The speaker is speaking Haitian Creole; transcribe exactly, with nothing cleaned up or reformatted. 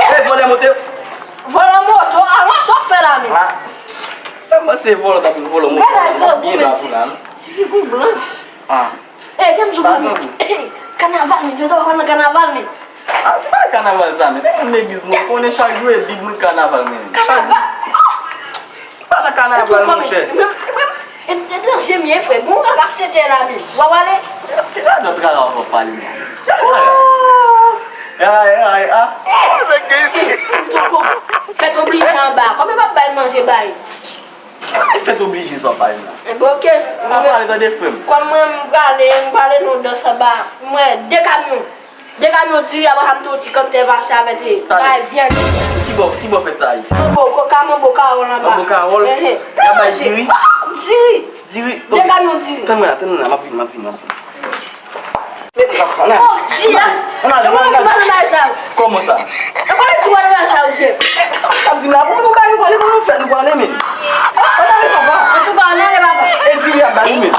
Ey, vòlè moto. Vòlè moto, a, wè sa w fè la menm. Ah. Mwen se vòlè, t ap vòlè moto. Gade grangou, byen la pou la. Ti figi w blanch. Ah. Ey, tèm sou mwen. Kanaval, men, yo sa w nan kanaval, men. Ah, pa kanaval sa, men. Mwen legliz, mwen konnen chak jou e Bib, mwen kanaval, men. Kanaval? Pa nan kanaval, monchè. E, e, e, e, se mye, frè. Bon, a la sete la, men. W ap ale? Ki radòt rara w ap pale, men? Ay, ay, ay, ah. Fèt oblije anba. Kòman m ap bay manje, bay? Ki fèt oblije sa w pale la? Enben, oke. Pa pale, tande, frè m. Kòm mwen, m prale, m prale nan dans anba. Mwen, de kamyon. De kamyon diri, apre sa, m tou ti kòmtè pase avèk li. Bay vyann. Ki bò, ki bò fèt sa ye? Manbo, koka, manbo, kawòl anba. Manbo, kawòl? Ehe. Y ap bay diri? Ah, diri. Diri? De kamyon diri. Tann mwen la, tann mwen la, m ap vini, m ap vini, m ap vini. Oh, Jiyèf! Kòman ti pale nan bagay sa yo? Kòman sa? E kòman ti pale nan bagay sa yo, Jiyèf? Sa w ap di m la? Bon, nou bay, nou pale, bon, nou fè, nou pale, men. Ann ale, papa. Antouka, ann ale, papa. E diri ap bay, men.